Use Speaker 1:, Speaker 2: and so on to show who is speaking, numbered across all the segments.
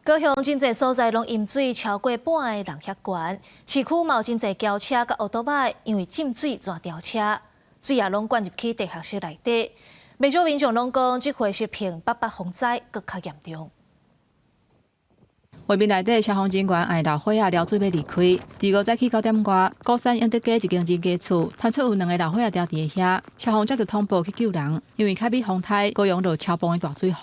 Speaker 1: 高雄真濟所在攏淹水，超過半个人遐懸。市區嘛有真濟轎車佮歐多擺，因為浸水逝掉車，水也攏灌入去地下室內底。袂少民眾攏講，這回是比八八風災閣較嚴重。
Speaker 2: 畫面內底消防人員愛老伙仔撩水欲離開。25早起9點外，鼓山永德街一間人家厝，傳出有兩个老伙仔牢佇遐，消防接著通報去救人。因為卡米風颱，高雄落超磅的大水雨，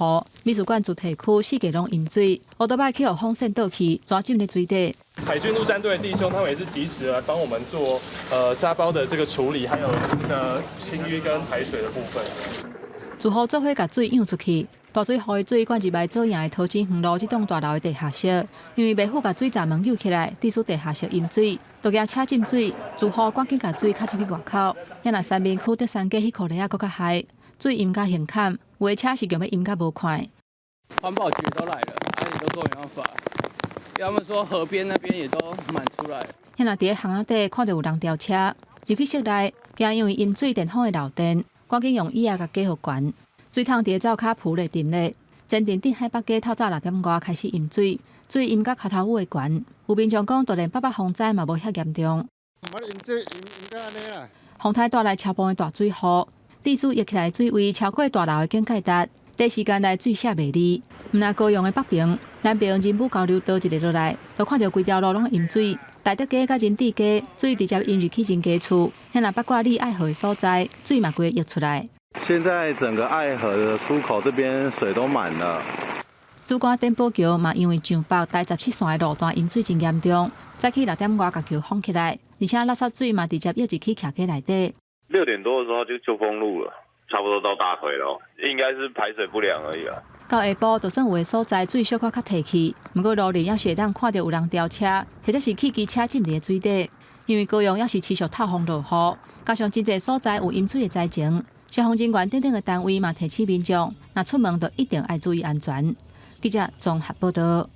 Speaker 2: 美術館主體區四界攏淹水，烏多擺去予風扇倒去，全浸佇水底。
Speaker 3: 海軍陸戰隊的弟兄，他們也是及時來幫我們做沙包的這個處理，還有那個清淤跟排水的部分。
Speaker 2: 住戶做伙共水湧出去。大水雨的水灌入來左營的桃金園路這棟大樓的地下室，因為袂赴共水閘門扭起來，致使地下室淹水，都驚車浸水，住戶趕緊共水卡出去外口。啊若三民區德山街彼箍犁仔閣較害，水淹甲胸坎，有的車是強欲淹甲無看。
Speaker 4: 環保局都來了，啊也都說沒辦法，他們說河邊那邊也都滿出來。
Speaker 2: 啊若佇咧巷仔底看著有人吊車入去室內，驚因為淹水電風會漏電，趕緊用椅仔共加予懸。水桶佇咧灶跤浮咧沉咧，前鎮鎮海北街透早6點外開始淹水，水淹甲跤頭趺的懸。有民眾講，就連八八風災嘛無遐嚴重。風颱帶來超磅的大水雨，致使溢起來水位超過大樓的警戒值，短時間內水卸袂離。毋但高雄的北爿、南爿仁武交流道一日落來，就看著規條路攏淹水。大德街佮仁智街水直接淹入去人家厝，遐若八卦里愛河的所在，水嘛規个溢出來。
Speaker 5: 現在整個愛河的出口這邊水都滿了。
Speaker 2: 主幹典寶橋嘛，因為上北台17線的路段淹水真嚴重，早起6點外共橋封起來，而且垃圾水嘛直接溢入去徛街內底。
Speaker 6: 6點多的時候就封路了，差不多到大腿咯，應該是排水不良而已啦。
Speaker 2: 到下晡，就算有的所在水小可較退去，毋過路面猶是會當看著有人吊車，或者是汽機車浸佇水底。因為高雄猶是持續透風落雨，加上真濟所在有淹水的災情，消防人員等等的單位嘛提醒民眾，若出門就一定愛注意安全。記者綜合報道。